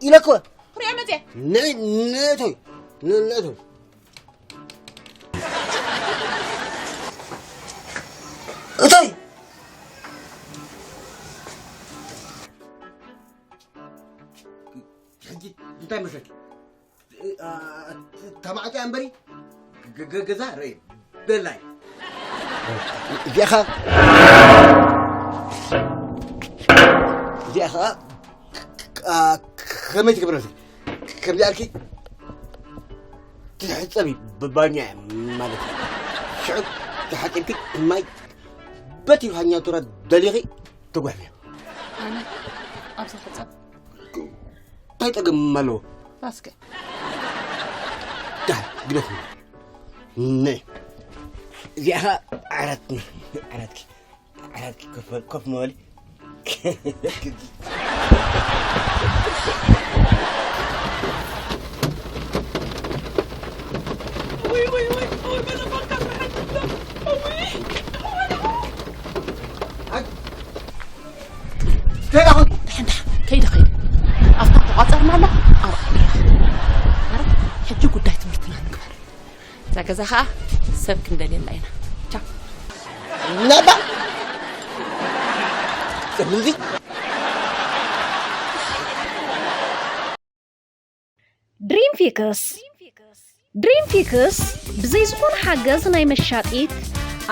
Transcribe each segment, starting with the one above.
ኢለክወ። ክሪኦ መፅየ። ንዒ፣ ንእቶይ፣ ንእቶይ። እቶይ! ሕጂ እንታይ መስለኪ? እ፣ አ፣ ተማዕጦ እያ እምበሪ፣ ገ-፣ ገ-፣ ገዛ ርእ፣ በላይ። እዚኣ ኸ-፣ እዚኣ ኸ-፣ አ፣ ከመይ ትገብረልኪ? ከምዚ ኣልኪ ትሕጸቢ ብ-፣ ባኛ ማለት እዩ። ሽዑ ተሓጺብኪ ማይ በቲ ሃኛቱራ ደሊኺ ትጉሕፍዮ። ኣነ ኣብዚ ሕጸብ። እንታይ ጸገም ኣለዎ? ፋስከ። ዳይ፣ ግደፍ። ነይ። እዚኣ ኸኣ ዓራት፣ ዓራትኪ፣ ዓራትኪ ኮፍ በል፣ ኮፍ ምበሊ። ውይ፣ ውይ፣ ውይ፣ ውይ፣ መዘፈርካ ስራሕን ትብሎ። ውይ፣ ውይ፣ ውይ። ከይዳ ኹን። ደሓን፣ ደሓን፣ ከይደ፣ ከይደ። ኣብታ ተቋጸርና ኣላ፣ ኣብኣ ንራኸብ። ኣረ፣ ሕጂ ጉዳይ ትምህርትና ንግበር። እዛ ገዛ ኸኣ ሰብ ክንደልየላ ኢና። ቻው። ናባ። ጽምዚ። ድሪም ፊክስ። ድሪም ፊክስ ብዘይ ዝኾነ ሓገዝ ናይ መሻጢት፣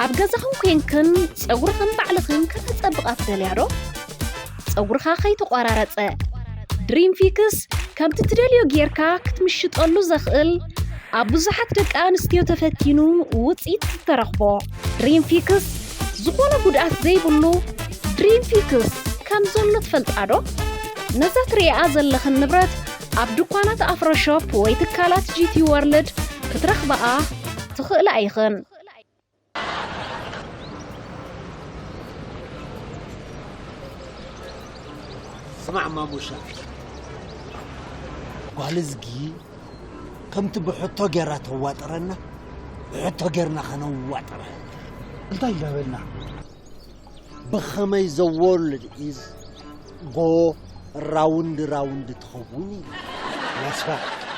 ኣብ ገዛኽን ኮንክን ጸጉርኽን ባዕልኽን ከተጸብቓ ትደልያ ዶ? ጸጉርኻ ከይተቖራረጸ። ድሪም ፊክስ ከምቲ ትደልዮ ጌርካ ክትምሽጠሉ ዘኽእል፣ ኣብ ብዙሓት ደቂ ኣንስትዮ ተፈቲኑ ውጽኢት ዝተረኽቦ። ድሪም ፊክስ ዝኾነ ጉድኣት ዘይብሉ ድሪም ፊክስ ከም ዘሎ ትፈልጣ ዶ? ነዛ ትርእይኣ ዘለኽን ንብረት ኣብ ድኳናት ኣፍሮ ሾፕ ወይ ትካላት ጂ ቲ ወርልድ ክትረኽብኣ ትኽእላ ኢኽን። ስማዕ ማሙሻ፣ ጓል እዝጊ ከምቲ ብሕቶ ጌራ ተዋጥረና፣ ብሕቶ ጌርና ከነዋጥረ። እንታይ እንዳበልና? ብኸመይ the world is go round round ትኸውን እዩ። ያስፋ፣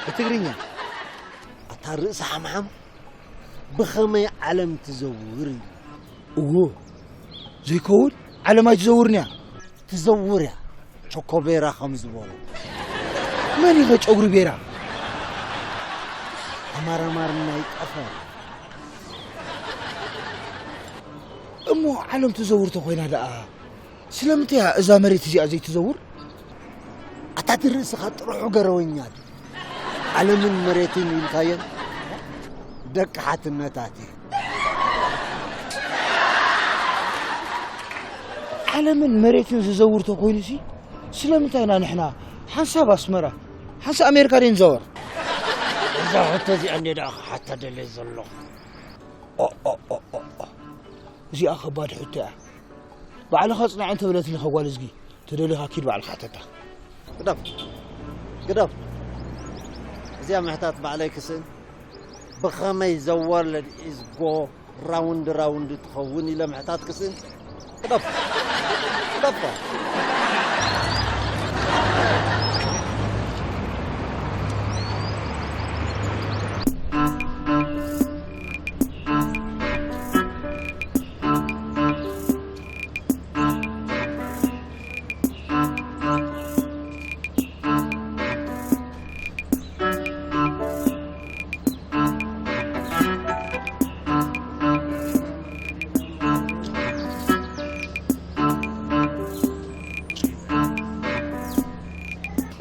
ብትግርኛ፣ ኣታ ርእሲ ሓምሓም፣ ብኸመይ ዓለም ትዘውር እዩ። እዎ፣ ዘይከውን ዓለም ኣይትዘውርን እያ። ትዘውር እያ፣ ቸኮቤራ ከም ዝበሎ። መን ኢኸ ጨጉሪ ቤራ? ተመራማሪ ናይ ጠፈር። እሞ ዓለም ትዘውር ተኾይና ደኣ፣ ስለምንታይ እያ እዛ መሬት እዚኣ ዘይትዘውር? ኣታ እቲ ርእስኻ ጥርሑ ገረወኛ ድዩ? ዓለምን መሬትን ኢልካየን ደቂ ሓትነታት እየን። ዓለምን መሬትን ዝዘውር ተኾይኑሲ፣ ስለምንታይ ኢና ንሕና ሓንሳብ ኣስመራ፣ ሓንሳብ ኣሜሪካ ደይ ንዘወር? እዛ ሕቶ እዚኣ እንዴ ደኣ ክሓታ ደልየ ዘለኹ። ኦ፣ ኦ፣ ኦ፣ ኦ፣ ኦ። እዚኣ ከባድ ሕቶ እያ። ባዕልኻ ጽናዕ እንተበለትኒ ኸጓል እዝጊ፣ ተደሊኻ ኪድ ባዕልኻ ሕተታ። ግደፍ። ግደፍ። እዚኣ ምሕታት ባዕለይ ክስእን። ብኸመይ the world is go round round ትኸውን ኢለ ምሕታት ክስእን። ግደፍ። ግደፍ።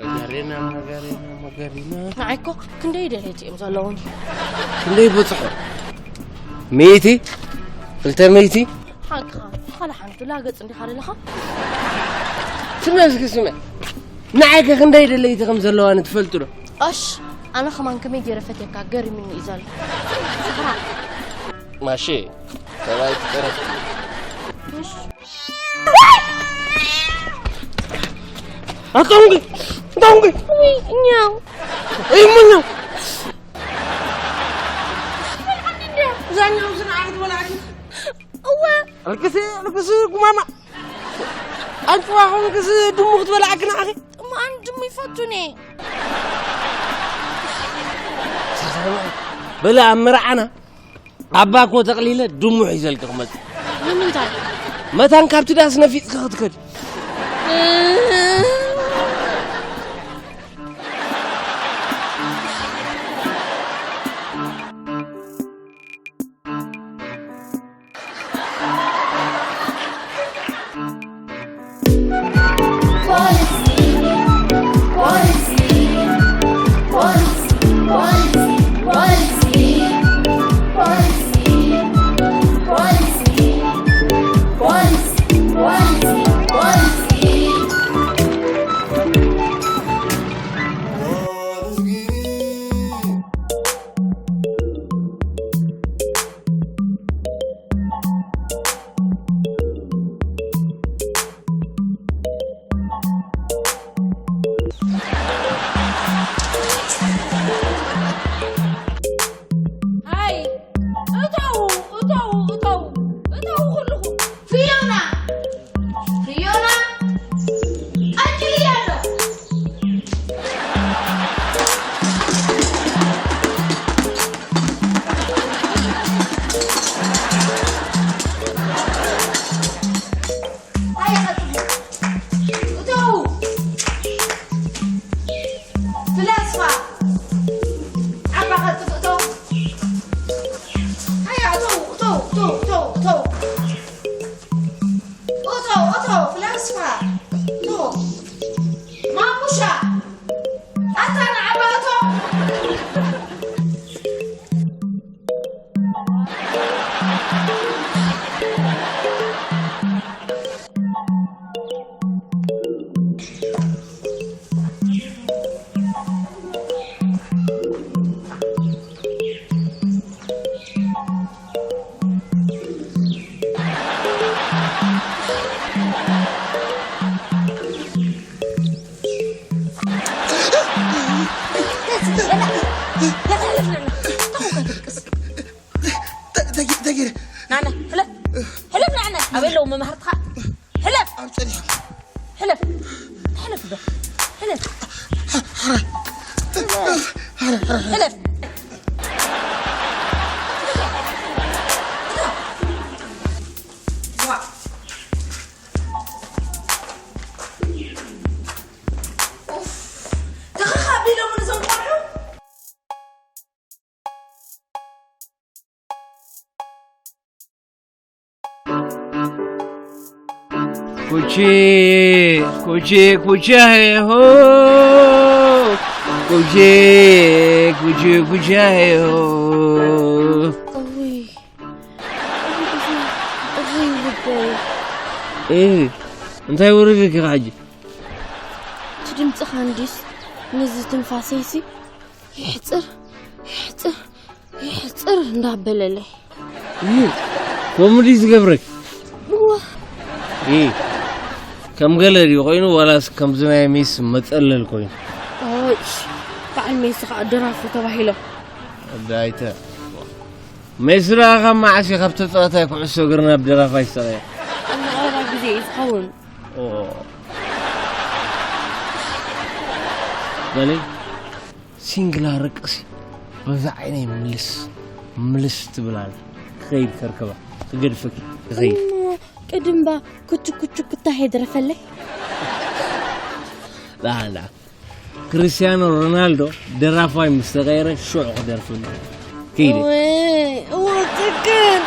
መገሪና፣ መገሪና፣ መገሪና። ንዓይ እኮ ክንደይ ደለይቲ እዮም ዘለዉኒ። ክንደይ በጽሑ? ሚእቲ? ክልተ ሚእቲ? ሓቅኻ፣ ኻልእ ሓንቲ ላገጽ እንዲኻ ዘለኻ? ስምዕ እስኪ ስምዕ። ንዓይ ከ ክንደይ ደለይቲ ከም ዘለዋኒ ትፈልጡ ዶ? ኣሽ፣ ኣነ ከማን ከመይ ገይረ ፈትየካ ገሪሙኒ እዩ ዘሎ። ስኽራ። ማሼ፣ ሰብኣይ ትጠረፍ። እሽ። ኣታውንቂ፣ ኣታውንቂ። ውይ፣ እኛው። እይ፣ ምኛው። ዛኛው ዝና ኣይትበላዕኒ። እወ። ኣልቅሲ፣ ኣልቅሲ፣ ጉማማ። ኣንጭዋ ኾንክስ ድሙ ክትበላዕኪ ንዓኺ። እሞ ኣነ ድሙ ይፈቱኒ። በለ ኣብ መርዓና ኣባ እኮ ተቕሊለ ድሙ ሒዘልኪ ክመጽእ። ንምንታይ? መታን ካብቲ ዳስ ነፊጽኪ ክትከዲ። ሃይ፣ እተዉ፣ እተዉ፣ እተዉ፣ እተዉ ኩልኹም። ፊዮና፣ ፊዮና፣ ቀጅልያ ኣሎ። ሃይ፣ ቀጽሉ። እተዉ። ፍላስፋ። ዓባ ቀጽሉ፣ እተዉ። ሃያ፣ እተዉ፣ እተዉ፣ እተዉ፣ እተዉ፣ እተዉ። እተዉ፣ እተዉ፣ ፍላስፋ። እተዉ። ማሙሻ። ኣታ ንዓባ እተዉ። ተጊረ። ናና፣ ሕለፍ። ሕለፍ ናዕና። ኣበይ ኣለዉ መማህርትኻ? ሕለፍ። ኣብ ጸኒሖም። ሕለፍ። ሕለፍ ዶ። ሕለፍ። ሕለፍ። ኡፍ። ተኸኻቢሎምን እዞም ቆልዑ። ኩቺ፣ ኩቺ፣ ኩቺ፣ ሄሆ። ኩቺ፣ ኩቺ፣ ኩቺ፣ ሄሆ። እውይ፣ እውይ፣ እውይ ልበይ። እ፣ እንታይ ወረደኪ ሕጂ? እቲ ድምፅኻ እንዲስ ነዚ ትንፋሰይሲ ይሕፅር፣ ይሕፅር፣ ይሕፅር እንዳበለለይ። እ፣ ከምኡ ድዩ ዝገብረኪ? እወ። እ፣ ከም ገለ ድዩ ኮይኑ ዋላስ ከምዚ ናይ ሜስ መፀለል ኮይኑ? ኦይ፣ በዓል ሜስ ከዓ ደራፉ ተባሂሎም። ኣዳይተ። ሜስ ደኣ ካብ መዓስ እዩ ካብ ተፃዋታይ ኩዕሶ እግሪ ናብ ደራፋይ ዝተቐየረ? ኣብ ቀረባ ግዜ እዩ ዝኸውን። ኦ። በለይ፣ ሲንግላ ርቅሲ በዛ ዓይነይ ምልስ፣ ምልስ ትብል ኣላ። ክኸይድ ከርከባ፣ ክገድፈኪ፣ ክኸይድ። እሞ ቅድምባ ኩቹ ኩቹ ክታሄ ድረፈለይ። ላላ፣ ክርስቲያኖ ሮናልዶ ደራፋይ ምስ ተቐየረ ሽዑ ክደርፍ ኣሎ። ከይደ። እወ፣ እወ፣ ትክክል።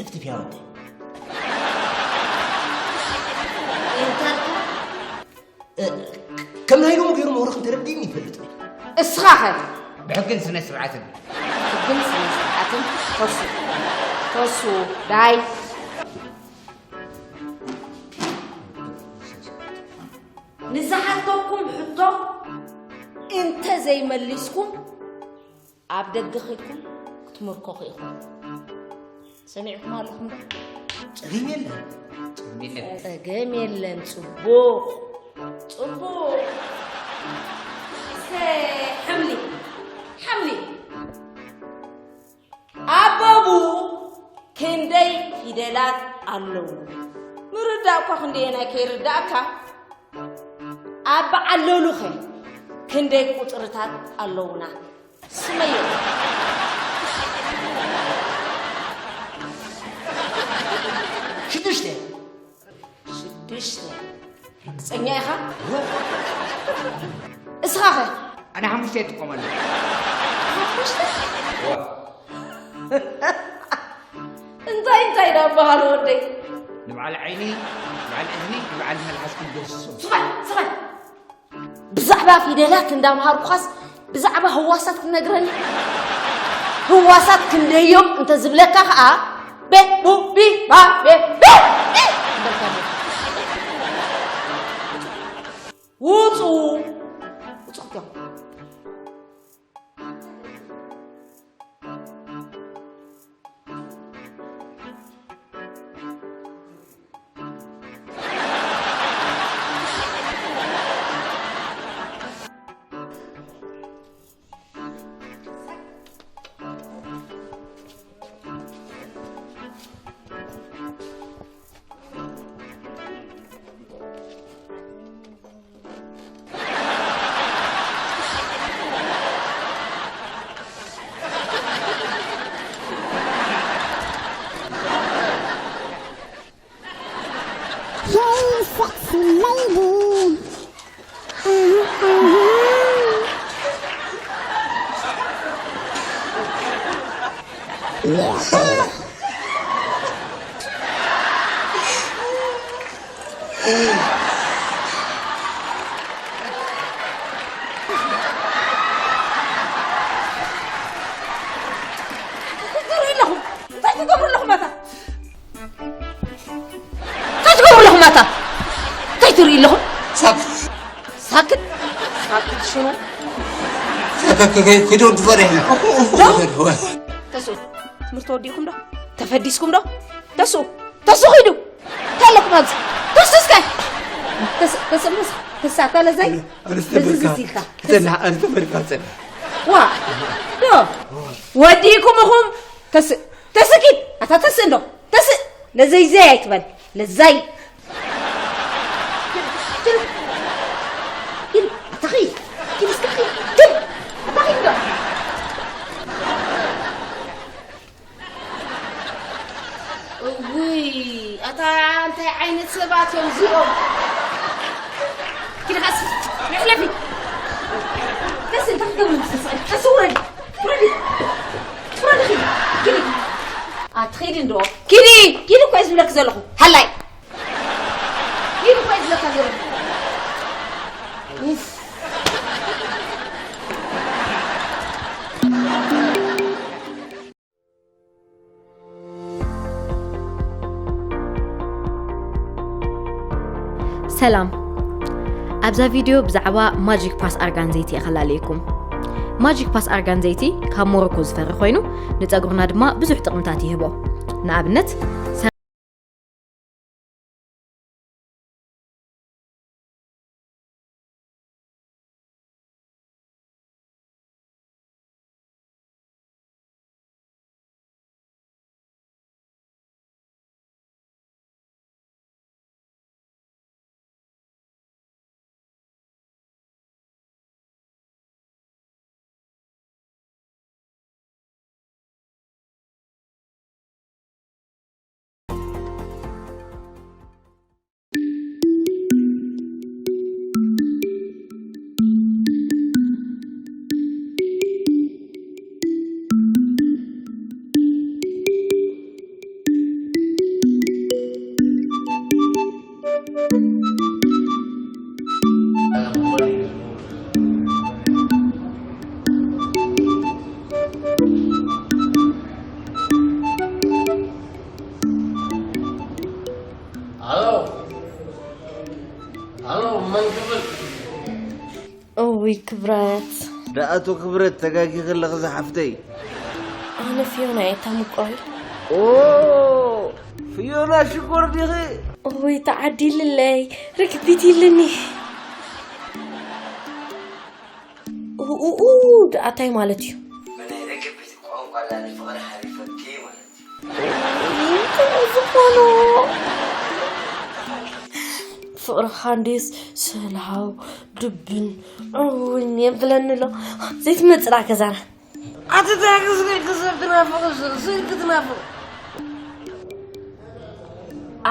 እፍትፍያ ወደይ። እንታይ? እ፣ ከም ናይ ሎሚ ገይሩ መውረኽ እንተረዲእኒ ይፈልጥ። እስኻ ኸ? ብሕግን ስነ ስርዓትን። ሕግን ስነ ስርዓትን። ተሱ። ተሱ። ዳይ። ንዝሓተኩም ሕቶ እንተ ዘይመሊስኩም፣ ኣብ ደገ ኸይድኩም ክትምርኮኹ ኢኹም። ሰሚዕኩም ኣለኹም ዶ? ጸገም የለን። ጸገም የለን። ጸገም የለን። ጽቡቕ። ጽቡቕ። እስከ ሓምሊ፣ ሓምሊ። ኣበቡ ክንደይ ፊደላት ኣለዉ? ምርዳእ እኳ ክንደየናይ ከይርዳእካ፣ ኣብ በዓል ለሉኸ ክንደይ ቁጽርታት ኣለዉና? ስመዮ። ሽዱሽተ። ሽዱሽተ። ርግጸኛ ኢኻ? እስኻ ኸ? ኣነ ሓሙሽተ ይጥቀመሉ። ሓሙሽተ? እዋ። እንታይ እንታይ ዳ በሃሉ ወደይ? ንበዓል ዓይኒ፣ ንበዓል እዝኒ፣ ንበዓል መልሓስ ክደስሶም። ስማዕ፣ ስማዕ። ብዛዕባ ፊደላት እንዳምሃርኩኻስ ብዛዕባ ህዋሳት ክትነግረኒ? ህዋሳት ክንደዮም እንተ ዝብለካ ኸኣ ቤ ቡ ቢ ባ ቤ ቤ ቢ እንዳልካ ውጹ። ውጹ ክትዮም። Hey, sexy lady. Uh-huh, uh-huh. እንታይ ትገብሩ ኣለኹም? እንታይ ትገብሩ ኣለኹም ኣታ? እንታይ ትገብሩ ኣለኹም ኣታ? እንታይ ትርእዩ ኣለኹም? ሳክት። ሳክት? ሳክት ሽኑ? ሳክት ከ-፣ ከ-፣ ከይዶም ትፈሪሕ። ዶ? ተስኡ፣ ትምህርቲ ወዲእኩም ዶ? ተፈዲስኩም ዶ? ተስኡ፣ ተስኡ ኺዱ። እንታይ ኣለኩም ኣብዚ? ተስኡ እስከ። ተስ-፣ ተስ-፣ ምስ-፣ ተሳ-፣ ተለዛይ። ኣነ፣ ኣነ በዚ ዝተበልካ፣ ዝስ ኢልካ። ተስ-፣ ተና-፣ ኣነ ዝተበልካ፣ ተና። ዋ። ዶ። ወዲእኩም ኢኹም። ተስ-፣ ተስእ ኪድ። ኣታ ተስእ እንዶ። ተስእ። ለዘይ ዘይ ኣይትበል። ለዛይ። ኪድ። ኪድ። ኣታ ኺድ። ኪድ እስከ ኪድ። ኪድ። ኣታ ኺድ እንዶ። እውይ፣ ኣታ እንታይ ዓይነት ሰባት እዮም እዚኦም? ኪዲ ኻስ፣ መሕለፊ። ቀስ እንታይ ክትገብሪ ምስ ተስዕሪ? ቀስ ውረዲ፣ ውረዲ፣ ውረዲ ኪዲ፣ ኪዲ። ኣትኺዲ እንዶ። ኪዲ፣ ኪዲ እኮ እየ ዝብለኪ ዘለኹ። ሃላይ። ኪዲ እኮ እየ ዝብለካ ዘለኹ። ኡፍ። ሰላም። ኣብዛ ቪድዮ ብዛዕባ ማጂክ ፓስ ኣርጋን ዘይቲ እየ ከላልየኩም። ማጂክ ፓስ ኣርጋን ዘይቲ ካብ ሞሮኮ ዝፈሪ ኮይኑ፣ ንጸጉርና ድማ ብዙሕ ጥቕምታት ይህቦ። ንኣብነት፣ ክብረት። ደኣቶ ክብረት፣ ተጋጊኺ ኣለኺ ዝሓፍተይ። ኣነ ፊዮና እየ እታ ምቁረይ። ኦ፣ ፊዮና ሽኮር ዲኺ? ኦይ፣ ተዓዲልለይ፣ ርግቢት ኢልኒ። ኡኡኡ፣ ደኣ እንታይ ማለት እዩ? ብናይ ርግቢት ቋንቋ ዳኒ ፍቕሪ ሓሊፈኪ ማለት እዩ። እንታይ እዩ ዝኾኖ? ፍቕርኻ እንዴስ ሰላው ድብን ዕውን የብለኒ ኣሎ። ዘይትመጽእ ደኣ ገዛና። ኣቲ ታክስ ክሰብ ትናፍቕ፣ ስልኪ ትናፍቕ።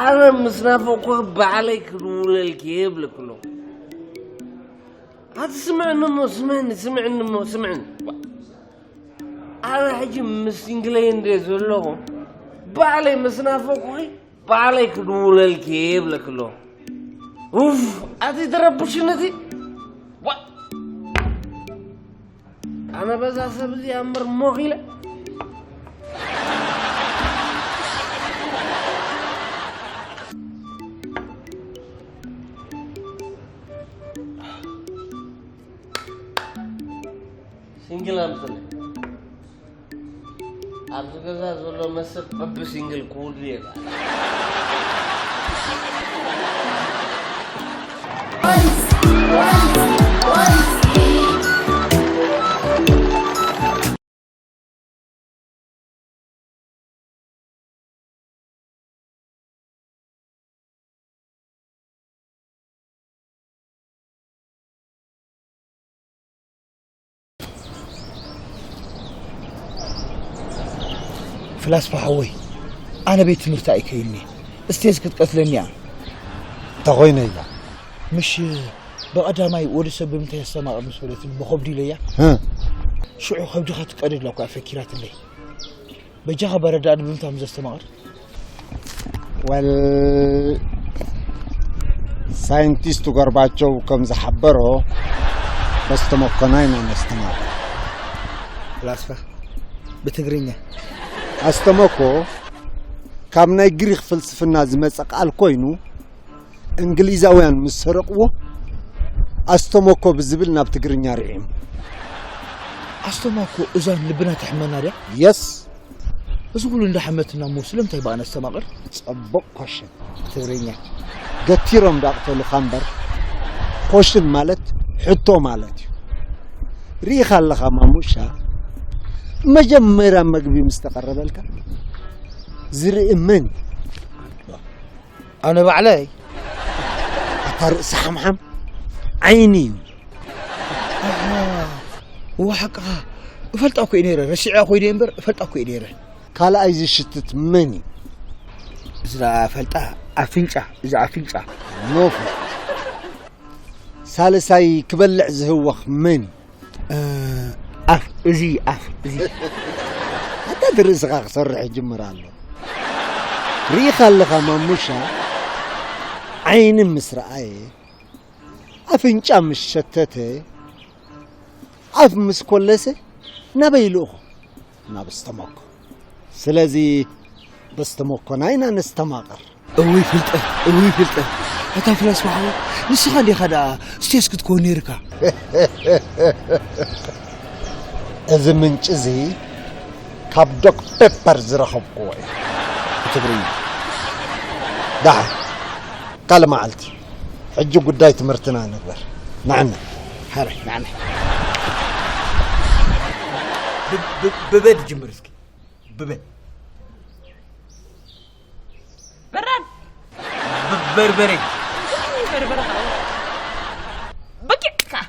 ኣነ ምስ ናፈቕኩ ባዕለይ ክድውለልኪ እየ ይብለኪ ኣለኹ። ኣቲ ስምዕኒ እሞ፣ ስምዕኒ፣ ስምዕኒ እሞ፣ ስምዕኒ። ኣነ ሕጂ ምስ ሲንግለይ እንደ ዘለኹ፣ ባዕለይ ምስ ናፈቕኩኺ፣ ባዕለይ ክድውለልኪ እየ ይብለኪ ኣለኹ። ኡፍ፣ ኣቲ ትረብሽኒ እቲ። ዋ! ኣነ በዛ ሰብ እዚኣ እምበር ሞኽ ኢለ። ሲንግል ኣምፅለይ። ኣብዚ ገዛ ዘሎ መስብ በቢ ሲንግል ክውዱ የላ። ፍላስፋ ሓወይ፣ ኣነ ቤት ትምህርቲ ኣይከይድን እየ። ስቴዝ ክትቀትለኒ እያ። እንተኾይነ ኢላ። ምሽ ብቐዳማይ ወዲ ሰብ ብምንታይ የስተማቕር ምስ በለትኒ ብኸብዱ ኢለያ። ህ። ሽዑ ከብድኻ ትቀደድ ኢላ እኳ ፈኪራትለይ። በጃኻ በረዳ ድብል እንታ ምስ ዘስተማቕር። ወል ሳይንቲስቱ ገርባቸው ከም ዝሓበሮ በስተመኮና ኢና ነስተማቕር። ፍላስፋ ብትግርኛ። ኣስተመኮ ካብ ናይ ግሪኽ ፍልስፍና ዝመጸ ቃል ኮይኑ፣ እንግሊዛውያን ምስ ሰረቕዎ፣ ኣስተመኮ ብዝብል ናብ ትግርኛ ርዒሙ። ኣስተማኮ እዛን ልብና ተሕመና ድያ? የስ። እዚ ኩሉ እንዳሓመትና እሞ ስለምንታይ ብኣ ነስተማቕር? ጸቡቕ ኮሽን። ትግርኛ። ገቲሮም ዳቕተሉኻ እምበር፣ ኮሽን ማለት ሕቶ ማለት እዩ። ርኢኻ ኣለኻ ማሙሻ፣ መጀመርያ መግቢ ምስ ተቐረበልካ፣ ዝርኢ መን እዩ? ኣነ ባዕለይ። ኣታ ርእሲ ሓምሓም ዓይኒ እዩ። ኣሃ፣ እወ ሓቅኻ። እፈልጣ እኮ እየ ነይረ። ረሲዐ ኮይነ እምበር እፈልጣ እኮ እየ ነይረ። ካልኣይ ዝሽትት መን እዩ? እዚ ደኣ ፈልጣ ኣፍንጫ፣ እዚ ኣፍንጫ። ኖፎ። ሳልሳይ ክበልዕ ዝህወኽ መን እዩ? እ፣ ኣፍ፣ እዚ ኣፍ፣ እዚ። ኣታ እቲ ርእስኻ ክሰርሕ ይጅምር ኣሎ። ርኢኻ ኣለኻ ማሙሻ፣ ዓይኒ ምስ ረኣየ፣ ኣፍንጫ ምስ ሸተተ፣ ኣፍ ምስ ኮለሰ፣ ናበይ ይልእኾ? ናብ እስተመኮ። ስለዚ በስተመኮና ኢና ነስተማቕር። እውይ ፍልጠት፣ እውይ ፍልጠት። ኣታ ፍላስፋ ሓወይ፣ ንስኻ እንዲኻ ደኣ ስቴስ ክትከውን ነይርካ። እዚ ምንጪ እዚ ካብ ዶክ ፔፐር ዝረኸብክዎ እዩ። ብትግርኛ። ደሓን፣ ካልእ መዓልቲ። ሕጂ ጉዳይ ትምህርትና ንግበር። ንዓና። ሓራይ፣ ንዓና። ብ-፣ ብ-፣ ብበ ትጅምር እስኪ። ብበ። በራድ። ብ-፣ በርበረ። በርበረ ከዓ። በቂዕ ከዓ።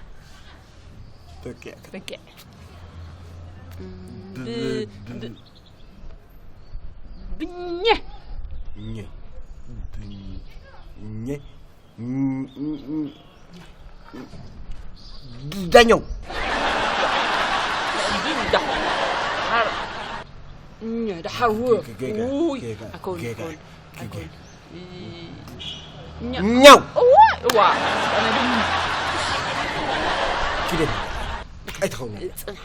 በቂዕ። በቂዕ። ብ-፣ ብ-፣ ብ-፣ ብኘ። ኘ። ብኘ። ዳኛው። ዳ-፣ ዳ-፣ ሓር-፣ ኘ፣ ደሓር ው-፣ ጌጋ፣ ውይ፣ ጌጋ፣ ኣይኮን፣ ጌጋ፣ ኣይኮን፣ ጌጋ። ኣይኮን። ኛ-፣ ኛው። እዋ፣ እዋ። ኣነ ግን ኪደ። ኣይትኸውን። ጽናሕ፣ ጽናሕ።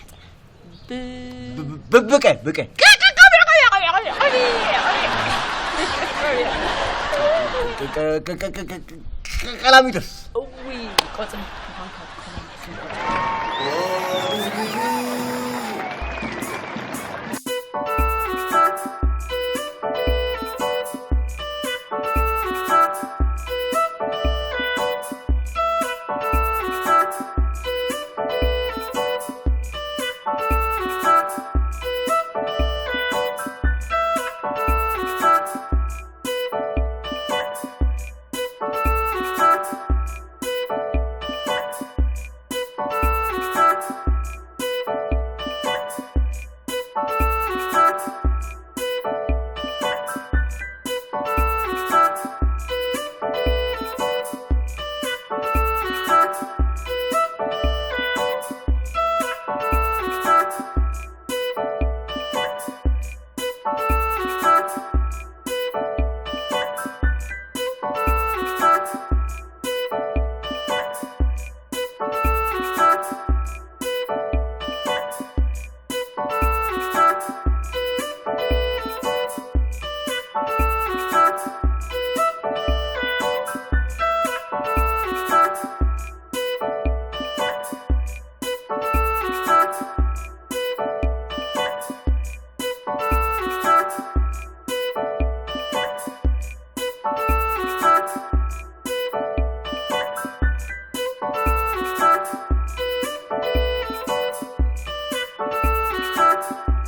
ብ-፣ ብ-፣ ብ-፣ ብቀ፣ ብቀ። ቀ-፣ ቀ-፣ ቀ-፣ ቀ-፣ ቀ-፣ ቀ-፣ ቀ-፣ ቀ-፣ ቀ-፣ ቀ-፣ ቀ-፣ ቀ-፣ ቀ-፣ ቀ-፣ ቀ-፣ ቀ-፣ ቀላሚጦስ። እዊ ቆጽሊ ምዃንካ ከመይ ኢልኩም